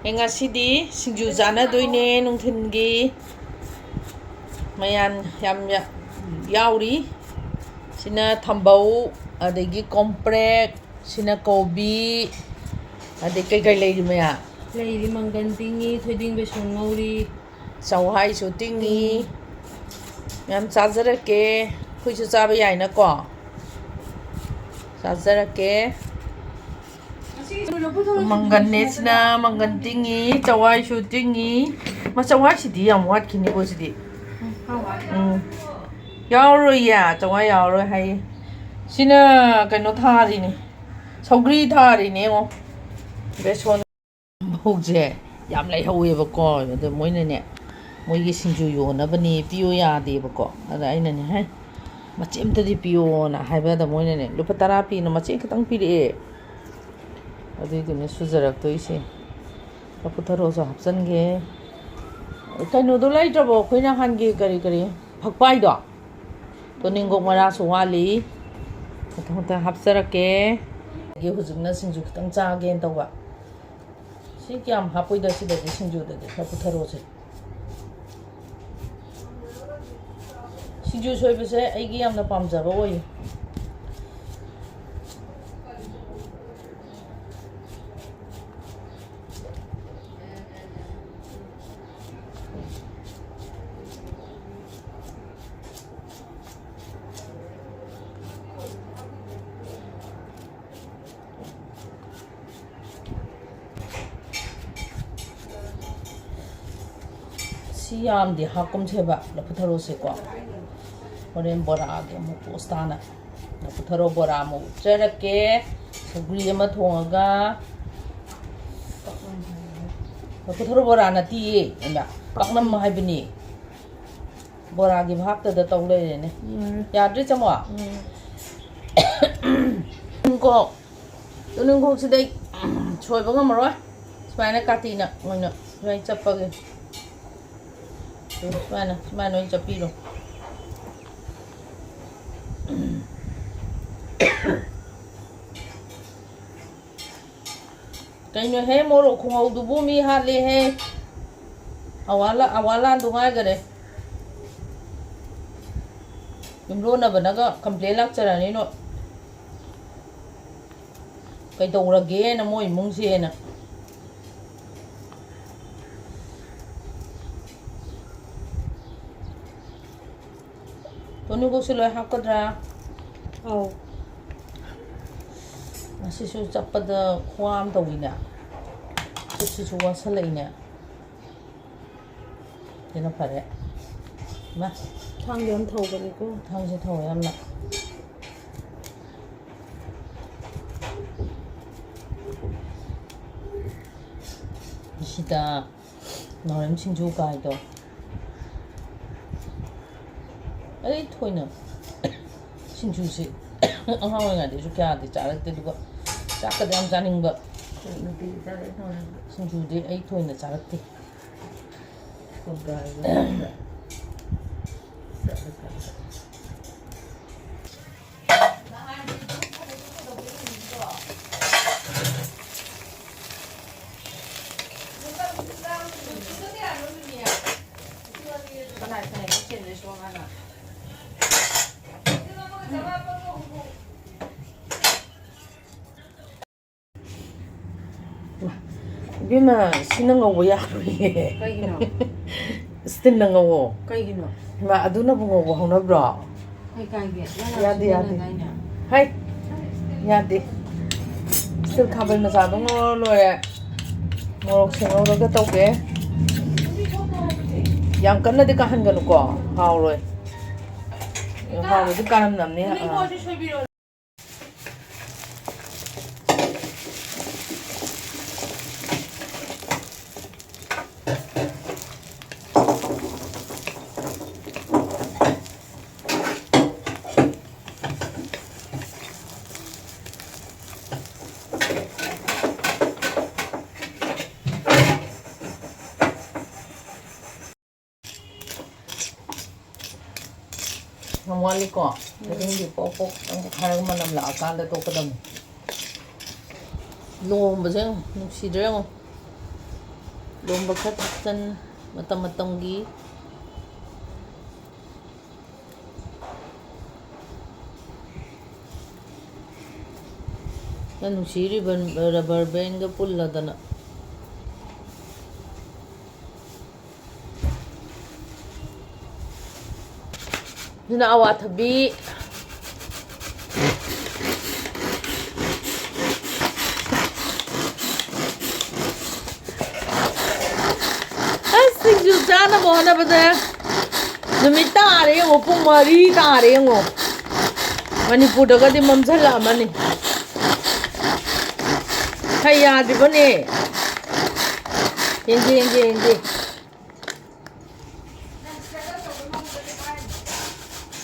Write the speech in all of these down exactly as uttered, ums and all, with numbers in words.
ꯑꯦ, ꯉꯁꯤꯗꯤ ꯁꯤꯡꯖꯨ ꯆꯥꯅꯗꯣꯏꯅꯦ ꯅꯨꯡꯊꯤꯜꯒꯤ꯫ ꯃꯌꯥꯟ ꯌꯥꯝ ꯌꯥ-, ꯌꯥꯎꯔꯤ꯫ ꯁꯤꯅ ꯊꯝꯕꯧ, ꯑꯗꯒꯤ ꯀꯣꯝꯄ꯭ꯔꯦꯛ, ꯁꯤꯅ ꯀꯣꯕꯤ, ꯑꯗꯩ ꯀꯩꯀꯩ ꯂꯩꯔꯤ ꯃꯌꯥ? ꯂꯩꯔꯤ, ꯃꯪꯒꯟ ꯇꯤꯡꯉꯤ, ꯊꯣꯏꯗꯤꯡ ꯕꯦꯁꯣꯟ ꯉꯧꯔꯤ꯫ ꯆꯋꯥꯏꯁꯨ ꯇꯤꯡꯉꯤ꯫ ꯃꯌꯥꯝ ꯆꯥꯖꯔꯛꯀꯦ꯫ ꯑꯩꯈꯣꯏꯁꯨ ꯆꯥꯕ ꯌꯥꯏꯅꯀꯣ꯫ ꯆꯥꯖꯔꯛꯀꯦ꯫ ꯃꯪꯒꯟꯅꯦ ꯁꯤꯅ, ꯃꯪꯒꯟ ꯇꯤꯡꯉꯤ, ꯆꯋꯥꯏꯁꯨ ꯇꯤꯡꯉꯤ꯫ ꯃꯥ, ꯆꯋꯥꯏꯁꯤꯗꯤ ꯌꯥꯝ ꯋꯥꯠꯈꯤꯅꯤꯀꯣ ꯁꯤꯗꯤ꯫ ꯎꯝ, ꯈꯔ ꯋꯥꯠꯂꯤ꯫ ꯎꯝ꯫ ꯌꯥꯎꯔꯣꯏꯌꯦ, ꯆꯋꯥꯏ ꯌꯥꯎꯔꯣꯏ ꯍꯥꯏꯌꯦ꯫ ꯁꯤꯅ ꯀꯩꯅꯣ ꯊꯥꯔꯤꯅꯦ, ꯁꯧꯒ꯭ꯔꯤ ꯊꯥꯔꯤꯅꯦ ꯌꯦꯡꯉꯣ꯫ ꯕꯦꯁꯣꯟ ꯐꯧꯁꯦ ꯌꯥꯝ ꯂꯩꯍꯧꯋꯦꯕꯀꯣ꯫ ꯑꯗꯣ ꯃꯣꯏꯅꯅꯦ, ꯃꯣꯏꯒꯤ ꯁꯤꯡꯖꯨ ꯌꯣꯟꯅꯕꯅꯦ, ꯄꯤꯌꯨ ꯌꯥꯗꯦꯕꯀꯣ꯫ ꯑꯗ ꯑꯩꯅꯅꯦ, "ꯍꯦ, ꯃꯆꯦꯠ ꯑꯝꯇꯗꯤ ꯄꯤꯌꯣꯅ" ꯍꯥꯏꯕꯗ ꯃꯣꯏꯅꯅꯦ, "ꯂꯨꯄꯥ ꯇꯔꯥ ꯄꯤꯅ ꯃꯆꯦꯠ ꯈꯤꯇꯪ ꯄꯤꯔꯛꯑꯦ"꯫ ꯑꯗꯨꯏꯗꯨꯅ ꯁꯨꯖꯔꯛꯇꯣꯏꯁꯦ꯫ ꯂꯐꯨ ꯊꯔꯣꯁꯨ ꯍꯥꯞꯆꯤꯟꯒꯦ꯫ ꯀꯩꯅꯣꯗꯣ ꯂꯩꯇ꯭ꯔꯕꯣ? ꯑꯩꯈꯣꯏ ꯅꯍꯥꯟꯒꯤ ꯀꯔꯤ ꯀꯔꯤ ꯐꯛꯄꯥꯏꯗꯣ? ꯇꯣꯅꯤꯡꯈꯣꯛ ꯃꯔꯥꯁꯨ ꯋꯥꯠꯂꯤ꯫ ꯃꯊꯪ ꯃꯊꯪ ꯍꯥꯞꯆꯔꯛꯀꯦ꯫ ꯑꯗꯒꯤ ꯍꯧꯖꯤꯛꯅ ꯁꯤꯡꯖꯨ ꯈꯤꯇꯪ ꯆꯥꯒꯦꯅ ꯇꯧꯕ꯫ ꯁꯤ ꯀꯌꯥꯝ ꯍꯥꯞꯄꯣꯏꯗ ꯁꯤꯗꯗꯤ, ꯁꯤꯡꯖꯨꯗꯗꯤ ꯂꯐꯨ ꯊꯔꯣꯁꯦ꯫ ꯁꯤꯡꯖꯨ ꯁꯣꯏꯕꯁꯦ ꯑꯩꯒꯤ ꯌꯥꯝꯅ ꯄꯥꯝꯖꯕ ꯑꯣꯏꯌꯦ꯫ ꯁꯤ ꯌꯥꯝꯗꯤ ꯍꯥꯞꯀꯨꯝꯁꯦꯕ, ꯂꯐꯨ ꯊꯔꯣꯁꯦꯀꯣ꯫ ꯍꯣꯔꯦꯟ ꯕꯣꯔꯥꯒꯤ ꯑꯃꯨꯛ ꯄꯣꯁ ꯇꯥꯅ ꯂꯐꯨ ꯊꯔꯣ ꯕꯣꯔꯥ ꯑꯃꯨꯛ ꯎꯠꯆꯔꯛꯀꯦ꯫ ꯁꯧꯒ꯭ꯔꯤ ꯑꯃ ꯊꯣꯡꯉꯒ, ꯂꯐꯨ ꯊꯔꯣ ꯕꯣꯔꯥ ꯅꯠꯇꯤꯌꯦ, ꯏꯃꯥ, ꯄꯥꯛꯅꯝ ꯍꯥꯏꯕꯅꯤ꯫ ꯕꯣꯔꯥꯒꯤ ꯚꯥꯞꯇꯗ ꯇꯧ ꯂꯩꯔꯦꯅꯦ꯫ ꯎꯝ꯫ ꯌꯥꯗ꯭ꯔꯤ, ꯆꯃꯣ? ꯎꯝ꯫ ꯇꯨꯅꯤꯡꯈꯣꯛ, ꯇꯨꯅꯤꯡꯈꯣꯛꯁꯤꯗꯤ ꯑꯩ ꯁꯣꯏꯕ ꯉꯝꯃꯔꯣꯏ꯫ ꯁꯨꯃꯥꯏꯅ ꯀꯥꯇꯤꯅ ꯑꯣꯏꯅ ꯁꯨꯃꯥꯏꯅ ꯆꯞꯄꯒꯦ꯫ ꯁꯨꯃꯥꯏꯅ, ꯁꯨꯃꯥꯏꯅ ꯑꯣꯏꯅ ꯆꯞꯄꯤꯔꯣ꯫ ꯀꯩꯅꯣꯍꯦ, ꯃꯣꯔꯣꯛ ꯈꯨꯡꯍꯧꯗꯨꯕꯨ ꯃꯤ ꯍꯥꯠꯂꯦꯍꯦ꯫ ꯑꯋꯥ ꯂꯥ-, ꯑꯋꯥ ꯂꯥꯟꯗꯣ ꯉꯥꯏꯒꯔꯦ꯫ ꯌꯨꯝꯂꯣꯟꯅꯕꯅꯒ complain ꯂꯥꯛꯆꯔꯅꯤ ꯅꯣꯏ꯫ ꯀꯩꯗꯧꯔꯒꯦꯅ ꯃꯣꯏ ꯏꯃꯨꯡꯁꯦꯅ꯫ ꯇꯣꯅꯤꯕꯨꯛꯁꯤ ꯂꯣꯏ ꯍꯥꯞꯀꯗ꯭ꯔꯥ? ꯑꯧ꯫ ꯉꯁꯤꯁꯨ ꯆꯠꯄꯗ ꯈꯨꯋꯥ ꯑꯃ ꯇꯧꯋꯤꯅꯦ꯫ ꯈꯨꯠꯁꯤꯁꯨ ꯋꯥꯁꯜꯂꯛꯏꯅꯦ꯫ ꯁꯤꯅ ꯐꯔꯦ꯫ ꯏꯃꯥ꯫ ꯊꯥꯡꯗꯤ ꯌꯥꯝ ꯊꯧꯕꯅꯤꯀꯣ꯫ ꯊꯥꯡꯁꯦ ꯊꯧꯋꯦ ꯌꯥꯝꯅ꯫ ꯁꯤꯗ ꯅꯥꯎꯔꯦꯝ ꯁꯤꯡꯖꯨ ꯀꯥꯏꯗꯣ꯫ ꯑꯩ ꯊꯣꯏꯅ ꯁꯤꯡꯖꯨꯁꯤ ꯑꯉꯥꯡ ꯑꯣꯏꯔꯤꯉꯩꯗꯁꯨ ꯀꯌꯥꯗꯤ ꯆꯥꯔꯛꯇꯦ, ꯑꯗꯨꯒ ꯆꯥꯛꯀꯗꯤ ꯌꯥꯝ ꯆꯥꯅꯤꯡꯕ꯫ ꯁꯤꯡꯖꯨꯗꯤ ꯑꯩ ꯊꯣꯏꯅ ꯆꯥꯔꯛꯇꯦ꯫ ꯏꯕꯦꯝꯃ, ꯁꯤꯅ ꯉꯧꯕ ꯌꯥꯔꯣꯏꯌꯦ꯫ ꯀꯩꯒꯤꯅꯣ? ꯏꯁꯇꯤꯜꯅ ꯉꯧꯋꯣ꯫ ꯀꯩꯒꯤꯅꯣ? ꯏꯃꯥ, ꯑꯗꯨꯅꯕꯨ ꯉꯧꯕ ꯍꯧꯅꯕ꯭ꯔꯣ? ꯀꯩ ꯀꯥꯏꯒꯦ? ꯅꯪꯅ ꯌꯥꯗꯦ, ꯌꯥꯗꯦ꯫ ꯁꯤꯖꯤꯟꯅꯗꯥꯏꯅꯦ? ꯍꯩ, ꯌꯥꯗꯦ꯫ ꯏꯁꯇꯤꯜ ꯈꯥꯕꯩ ꯃꯆꯥꯗꯣ ꯉꯧꯔ ꯂꯣꯏꯔꯦ꯫ ꯃꯣꯔꯣꯛꯁꯦ ꯉꯧꯔꯒ ꯇꯧꯒꯦ꯫ ꯌꯥꯝ ꯀꯟꯅꯗꯤ ꯀꯥꯍꯟꯒꯅꯨꯀꯣ, ꯍꯥꯎꯔꯣꯏ꯫ ꯍꯥꯎꯔꯗꯤ ꯀꯥꯔꯝꯅꯕꯅꯤ꯫ ꯑꯥ꯫ ꯌꯥꯝ ꯋꯥꯠꯂꯤꯀꯣ? ꯎꯝ꯫ ꯈꯨꯗꯤꯡꯒꯤ ꯄꯣꯛ ꯄꯣꯛ ꯈꯤꯇꯪ ꯄꯣꯛꯈꯥꯏꯔꯒ ꯃꯅꯝ ꯂꯥꯛꯑꯀꯥꯟꯗ ꯇꯣꯛꯀꯗꯕꯅꯤ꯫ ꯂꯣꯝꯕꯁꯦ ꯌꯦꯡꯉꯣ, ꯅꯨꯡꯁꯤꯗ꯭ꯔꯥ ꯌꯦꯡꯉꯣ꯫ ꯂꯣꯝꯕ ꯈꯔ ꯊꯥꯛꯆꯟ, ꯃꯇꯝ ꯃꯇꯝꯒꯤ꯫ ꯌꯥꯝ ꯅꯨꯡꯁꯤ, ꯔꯤꯕꯟ, ꯔꯕꯔ ꯕꯦꯟꯒ ꯄꯨꯜꯂꯗꯅ꯫ ꯁꯤꯅ ꯑꯋꯥꯊꯕꯤ꯫ ꯑꯁ, ꯁꯤꯡꯖꯨ ꯆꯥꯅꯕ ꯍꯣꯠꯅꯕꯗ ꯅꯨꯃꯤꯠ ꯇꯥꯔꯦ ꯌꯦꯡꯉꯣ, ꯄꯨꯡ ꯃꯔꯤ ꯇꯥꯔꯦ ꯌꯦꯡꯉꯣ꯫ ꯃꯅꯤꯄꯨꯔꯗꯒꯗꯤ ꯃꯝꯁꯤꯜꯂꯛꯑꯃꯅꯤ꯫ ꯍꯩ ꯌꯥꯗ꯭ꯔꯤꯕꯅꯦ꯫ ꯌꯦꯡꯒꯦ, ꯌꯦꯡꯒꯦ, ꯌꯦꯡꯒꯦ꯫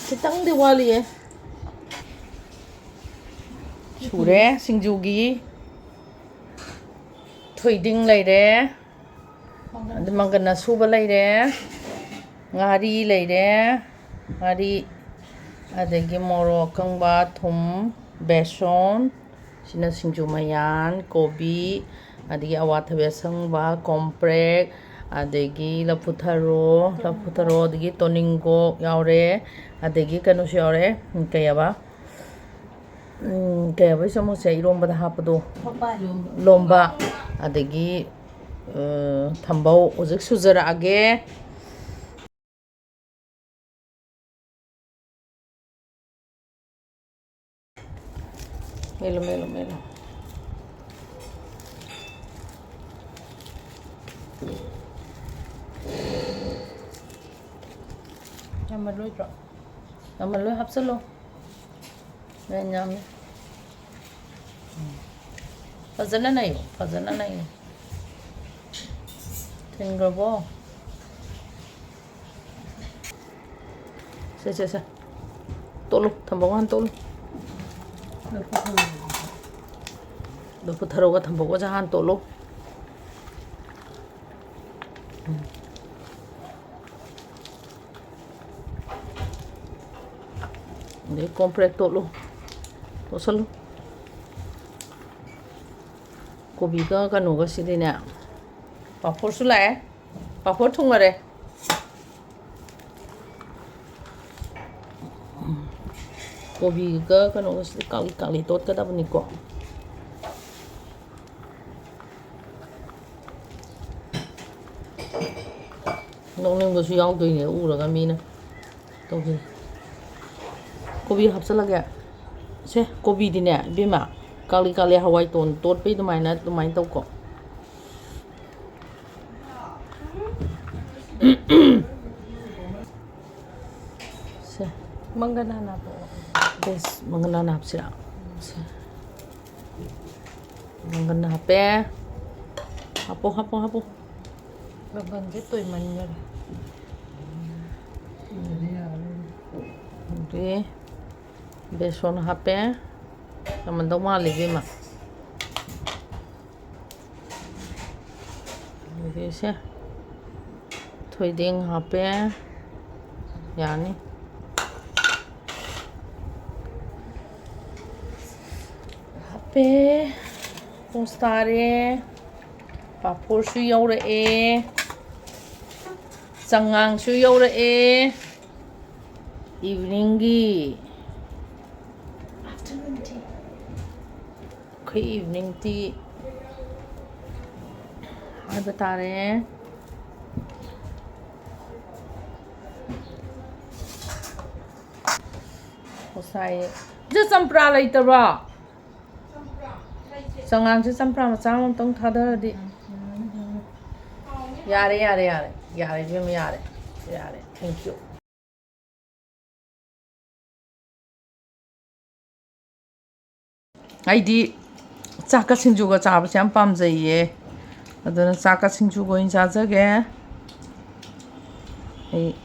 ꯈꯤꯇꯪꯗꯤ ꯋꯥꯠꯂꯤꯌꯦ꯫ ꯁꯨꯔꯦ ꯁꯤꯡꯖꯨꯒꯤ꯫ ꯊꯣꯏꯗꯤꯡ ꯂꯩꯔꯦ, ꯑꯗꯨ ꯃꯪꯒꯟ ꯑꯁꯨꯕ ꯂꯩꯔꯦ, ꯉꯥꯔꯤ ꯂꯩꯔꯦ, ꯉꯥꯔꯤ, ꯑꯗꯒꯤ ꯃꯣꯔꯣꯛ ꯑꯀꯪꯕ, ꯊꯨꯝ, ꯕꯦꯁꯣꯟ, ꯁꯤꯅ ꯁꯤꯡꯖꯨ ꯃꯌꯥꯟ, ꯀꯣꯕꯤ, ꯑꯗꯒꯤ ꯑꯋꯥꯊꯕꯤ ꯑꯁꯪꯕ, ꯀꯣꯝꯄ꯭ꯔꯦꯛ, ꯑꯗꯒꯤ ꯂꯐꯨ ꯊꯔꯣ, ꯂꯐꯨ ꯊꯔꯣ, ꯑꯗꯒꯤ ꯇꯣꯅꯤꯡꯒꯣꯛ ꯌꯥꯎꯔꯦ, ꯑꯗꯒꯤ ꯀꯩꯅꯣꯁꯨ ꯌꯥꯎꯔꯦ, ꯎꯝ, ꯀꯩ ꯍꯥꯏꯕ? ꯎꯝ, ꯀꯩ ꯍꯥꯏꯕ ꯆꯃꯣꯠꯁꯦ ꯏꯔꯣꯝꯕꯗ ꯍꯥꯞꯄꯗꯣ? ꯂꯣꯝꯕ꯫ ꯂꯣꯝꯕ꯫ ꯑꯗꯒꯤ, ꯑ, ꯊꯝꯕꯧ ꯍꯧꯖꯤꯛ ꯁꯨꯖꯔꯛꯑꯒꯦ꯫ ꯃꯦꯠꯂꯣ, ꯃꯦꯠꯂꯣ, ꯃꯦꯠꯂꯣ꯫ ꯌꯥꯝꯃꯜꯂꯣꯏꯗ꯭ꯔꯣ? ꯌꯥꯝꯃꯜꯂꯣꯏ, ꯍꯥꯞꯆꯜꯂꯣ꯫ ꯌꯥꯝ ꯌꯥꯝꯃꯦ꯫ ꯎꯝ꯫ ꯐꯖꯅ ꯅꯩꯌꯣ, ꯐꯖꯅ ꯅꯩꯌꯣ꯫ ꯊꯤꯟꯈ꯭ꯔꯕꯣ? ꯁꯦ, ꯁꯦ, ꯁꯦ꯫ ꯇꯣꯠꯂꯨ, ꯊꯝꯕꯧ ꯍꯥꯟꯅ ꯇꯣꯠꯂꯨ꯫ ꯂꯐꯨ ꯊꯔꯣꯒ ꯊꯝꯕꯧꯒꯁꯦ ꯍꯥꯟꯅ ꯇꯣꯠꯂꯨ꯫ ꯎꯝ꯫ ꯑꯗꯩ ꯀꯣꯝꯄ꯭ꯔꯦꯛ ꯇꯣꯠꯂꯨ꯫ ꯇꯣꯠꯁꯜꯂꯨ꯫ ꯀꯣꯕꯤꯒ ꯀꯩꯅꯣꯒꯁꯤꯗꯤꯅꯦ, ꯄꯥꯐꯣꯔꯁꯨ ꯂꯥꯛꯑꯦ, ꯄꯥꯐꯣꯔ ꯊꯨꯡꯉꯔꯦ꯫ ꯀꯣꯕꯤꯒ ꯀꯩꯅꯣꯒꯁꯤꯗꯤ ꯀꯥꯛꯂꯤ ꯀꯥꯛꯂꯤ ꯇꯣꯠꯀꯗꯕꯅꯤꯀꯣ꯫ ꯅꯣꯛꯅꯤꯡꯕꯁꯨ ꯌꯥꯎꯗꯣꯏꯅꯦ ꯎꯔꯒ ꯃꯤꯅ꯫ ꯇꯧꯗꯣꯏꯅꯦ꯫ ꯀꯣꯕꯤ ꯍꯥꯞꯆꯤꯜꯂꯒꯦ꯫ ꯁꯦ, ꯀꯣꯕꯤꯗꯤꯅꯦ ꯏꯕꯦꯝꯃ, ꯀꯥꯛꯂꯤ ꯀꯥꯛꯂꯤ ꯍꯋꯥꯏ ꯇꯣꯟ ꯇꯣꯠꯄꯩ ꯑꯗꯨꯃꯥꯏꯅ, ꯑꯗꯨꯃꯥꯏꯅ ꯇꯧꯀꯣ꯫ ꯁꯦ, ꯃꯪꯒꯟ ꯍꯥꯟꯅ ꯍꯥꯞꯄꯛꯑꯣ꯫ ꯕꯦꯁ, ꯃꯪꯒꯟ ꯍꯥꯟꯅ ꯍꯥꯞꯁꯤꯔꯥ? ꯁꯦ꯫ ꯃꯪꯒꯟ ꯍꯥꯞꯄꯦ꯫ ꯍꯥꯞꯄꯣ, ꯍꯥꯞꯄꯣ, ꯍꯥꯞꯄꯣ꯫ ꯃꯪꯒꯟꯁꯦ ꯇꯣꯏꯃꯟꯈꯔꯦ꯫ ꯑꯗꯨꯗꯤ ꯕꯦꯁꯣꯟ ꯍꯥꯞꯄꯦ꯫ ꯌꯥꯝꯃꯟꯗꯧ ꯃꯥꯜꯂꯦ, ꯏꯕꯦꯝꯃ꯫ ꯑꯗꯨꯗꯤ ꯁꯦ, ꯊꯣꯏꯗꯤꯡ ꯍꯥꯞꯄꯦ꯫ ꯌꯥꯅꯤ꯫ ꯍꯥꯞꯄꯦ꯫ ꯄꯨꯡꯁ ꯇꯥꯔꯦ꯫ ꯄꯥꯐꯣꯔꯁꯨ ꯌꯧꯔꯛꯑꯦ꯫ ꯆꯉꯥꯡꯁꯨ ꯌꯧꯔꯛꯑꯦ꯫ Evening ꯒꯤ꯫ ꯑꯩꯈꯣꯏ evening tea ꯍꯥꯏꯕ ꯇꯥꯔꯦ꯫ ꯉꯁꯥꯏ, ꯏꯆꯦ, ꯆꯝꯄ꯭ꯔꯥ ꯂꯩꯇꯕ꯭ꯔꯣ? ꯆꯉꯥꯡꯁꯦ ꯆꯝꯄ꯭ꯔꯥ ꯃꯆꯥ ꯑꯃꯇꯪ ꯊꯥꯗꯔꯗꯤ꯫ ꯌꯥꯔꯦ, ꯌꯥꯔꯦ, ꯌꯥꯔꯦ꯫ ꯌꯥꯔꯦ, ꯏꯕꯦꯝꯃ, ꯌꯥꯔꯦ꯫ ꯌꯥꯔꯦ, thank you꯫ ꯑꯩꯗꯤ ꯆꯥꯛꯀ ꯁꯤꯡꯖꯨꯒ ꯆꯥꯕꯁꯦ ꯌꯥꯝ ꯄꯥꯝꯖꯩꯌꯦ꯫ ꯑꯗꯨꯅ ꯆꯥꯛꯀ ꯁꯤꯡꯖꯨꯒ ꯑꯣꯏꯅ ꯆꯥꯖꯒꯦ꯫ ꯑꯩ,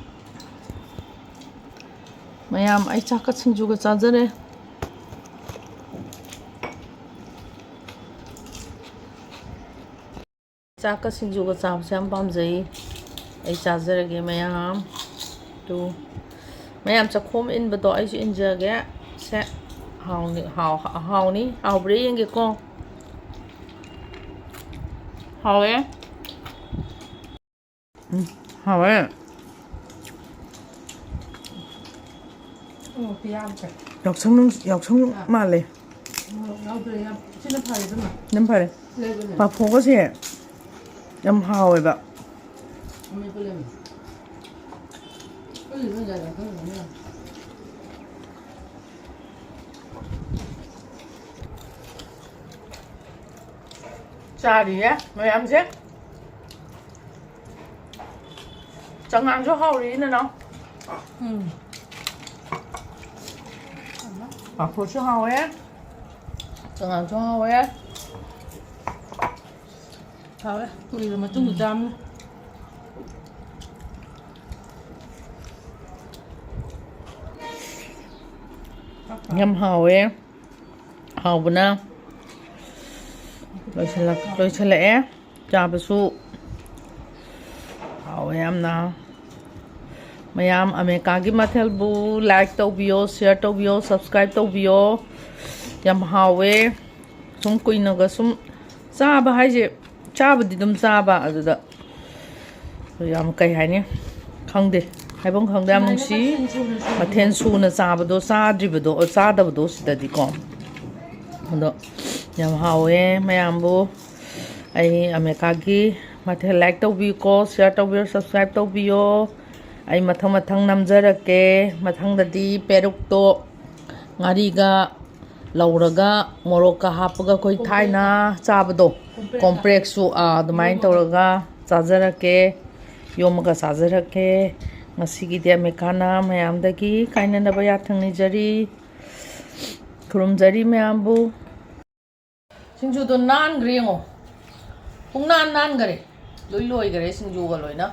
ꯃꯌꯥꯝ, ꯑꯩ ꯆꯥꯛꯀ ꯁꯤꯡꯖꯨꯒ ꯆꯥꯖꯔꯦ꯫ ꯆꯥꯛꯀ ꯁꯤꯡꯖꯨꯒ ꯆꯥꯕꯁꯦ ꯌꯥꯝ ꯄꯥꯝꯖꯩ꯫ ꯑꯩ ꯆꯥꯖꯔꯒꯦ ꯃꯌꯥꯝ꯫ ꯇꯨ꯫ ꯃꯌꯥꯝ ꯆꯥꯛꯈꯣꯝ ꯏꯟꯕꯗꯣ ꯑꯩꯁꯨ ꯏꯟꯖꯒꯦ꯫ ꯁꯦ꯫ ꯍꯥꯎꯅꯤ, ꯍꯥꯎ-, ꯍꯥꯎꯅꯤ꯫ ꯍꯥꯎꯕ꯭ꯔꯥ ꯌꯦꯡꯒꯦꯀꯣ꯫ ꯍꯥꯎꯋꯦ꯫ ꯎꯝ, ꯍꯥꯎꯋꯦ꯫ ꯎꯝ, ꯌꯥꯝꯈ꯭ꯔꯦ꯫ ꯌꯥꯎꯁꯪ ꯅꯨꯡ-, ꯌꯥꯎꯁꯪ ꯑꯥ꯫ ꯃꯥꯜꯂꯦ꯫ ꯃꯣꯔꯣꯛ ꯌꯥꯎꯗ꯭ꯔꯦ, ꯌꯥꯝ ꯊꯤꯅ ꯐꯔꯦ ꯑꯗꯨꯅ꯫ ꯌꯥꯝ ꯐꯔꯦ꯫ ꯂꯩꯕꯅꯦ꯫ ꯄꯥꯐꯣꯔꯒꯁꯦ ꯌꯥꯝ ꯍꯥꯎꯋꯦꯕ꯫ ꯑꯃꯦꯠꯄ ꯂꯩꯕꯅꯦ꯫ ꯑꯩꯈꯣꯏ ꯂꯩꯕ ꯖꯥꯒꯥ ꯈꯪꯗꯕꯅꯤꯅ꯫ ꯆꯥꯔꯤꯌꯦ ꯃꯌꯥꯝꯁꯦ꯫ ꯆꯉꯥꯡꯁꯨ ꯍꯥꯎꯔꯤ, ꯅꯅꯥꯎ꯫ ꯎꯝ꯫ ꯄꯥꯐꯣꯔꯁꯨ ꯍꯥꯎꯋꯦ꯫ ꯆꯉꯥꯡꯁꯨ ꯍꯥꯎꯋꯦ꯫ ꯍꯥꯎꯋꯦ꯫ ꯀꯨꯏꯔ ꯃꯇꯨꯡꯗ ꯆꯥꯕꯅꯤ꯫ ꯌꯥꯝ ꯍꯥꯎꯋꯦ꯫ ꯍꯥꯎꯕꯅ ꯂꯣꯏꯁꯤꯜꯂꯛ-, ꯂꯣꯏꯁꯤꯜꯂꯛꯑꯦ꯫ ꯆꯥꯕꯁꯨ ꯍꯥꯎꯋꯦ ꯌꯥꯝꯅ꯫ ꯃꯌꯥꯝ ꯑꯃꯦꯔꯤꯀꯥꯒꯤ ꯃꯊꯦꯜꯕꯨ like ꯇꯧꯕꯤꯌꯣ, share ꯇꯧꯕꯤꯌꯣ, subscribe ꯇꯧꯕꯤꯌꯣ꯫ ꯌꯥꯝ ꯍꯥꯎꯋꯦ꯫ ꯁꯨꯝ ꯀꯨꯏꯅꯒ ꯁꯨꯝ ꯆꯥꯕ ꯍꯥꯏꯁꯦ, ꯆꯥꯕꯗꯤ ꯑꯗꯨꯝ ꯆꯥꯕ, ꯑꯗꯨꯗ ꯌꯥꯝ, ꯀꯩ ꯍꯥꯏꯅꯤ, ꯈꯪꯗꯦ, ꯍꯥꯏꯐꯝ ꯈꯪꯗꯦ, ꯌꯥꯝ ꯁꯨꯃꯥꯏꯅ ꯅꯨꯡꯁꯤ꯫ ꯃꯊꯦꯜ ꯁꯨꯅ ꯁꯨꯅ ꯃꯊꯦꯜ ꯁꯨꯅ ꯆꯥꯕꯗꯣ ꯆꯥꯗ꯭ꯔꯤꯕꯗꯣ, ꯆꯥꯗꯕꯗꯣ ꯁꯤꯗꯗꯤꯀꯣ꯫ ꯑꯗꯣ ꯌꯥꯝ ꯍꯥꯎꯋꯦ ꯃꯌꯥꯝꯕꯨ꯫ ꯑꯩ ꯑꯃꯦꯔꯤꯀꯥꯒꯤ ꯃꯊꯦꯜ like ꯇꯧꯕꯤꯌꯨꯀꯣ, share ꯇꯧꯕꯤꯌꯣ, subscribe ꯇꯧꯕꯤꯌꯣ꯫ ꯑꯩ ꯃꯊꯪ ꯃꯊꯪ ꯅꯝꯖꯔꯛꯀꯦ꯫ ꯃꯊꯪꯗꯗꯤ ꯄꯦꯔꯨꯛꯇꯣ ꯉꯥꯔꯤꯒ ꯂꯧꯔꯒ ꯃꯣꯔꯣꯛꯀ ꯍꯥꯞꯄꯒ ꯑꯩꯈꯣꯏ ꯊꯥꯏꯅ ꯆꯥꯕꯗꯣ, ꯀꯣꯝꯄ꯭ꯔꯦꯛꯁꯨ, ꯑꯥ, ꯑꯗꯨꯃꯥꯏꯅ ꯇꯧꯔꯒ ꯆꯥꯖꯔꯛꯀꯦ, ꯌꯣꯝꯃꯒ ꯆꯥꯖꯔꯛꯀꯦ꯫ ꯉꯁꯤꯒꯤꯗꯤ ꯑꯃꯦꯔꯤꯀꯥꯅ ꯃꯌꯥꯝꯗꯒꯤ ꯀꯥꯏꯅꯅꯕ ꯌꯥꯊꯪ ꯅꯤꯖꯔꯤ꯫ ꯈꯨꯔꯨꯝꯖꯔꯤ ꯃꯌꯥꯝꯕꯨ꯫ ꯁꯤꯡꯖꯨꯗꯣ ꯅꯥꯟꯈ꯭ꯔꯦ ꯌꯦꯡꯉꯣ꯫ ꯄꯨꯡꯅꯥꯟ ꯅꯥꯟꯈꯔꯦ꯫ ꯂꯣꯏ ꯂꯣꯏꯈꯔꯦ ꯁꯤꯡꯖꯨꯒ ꯂꯣꯏꯅ꯫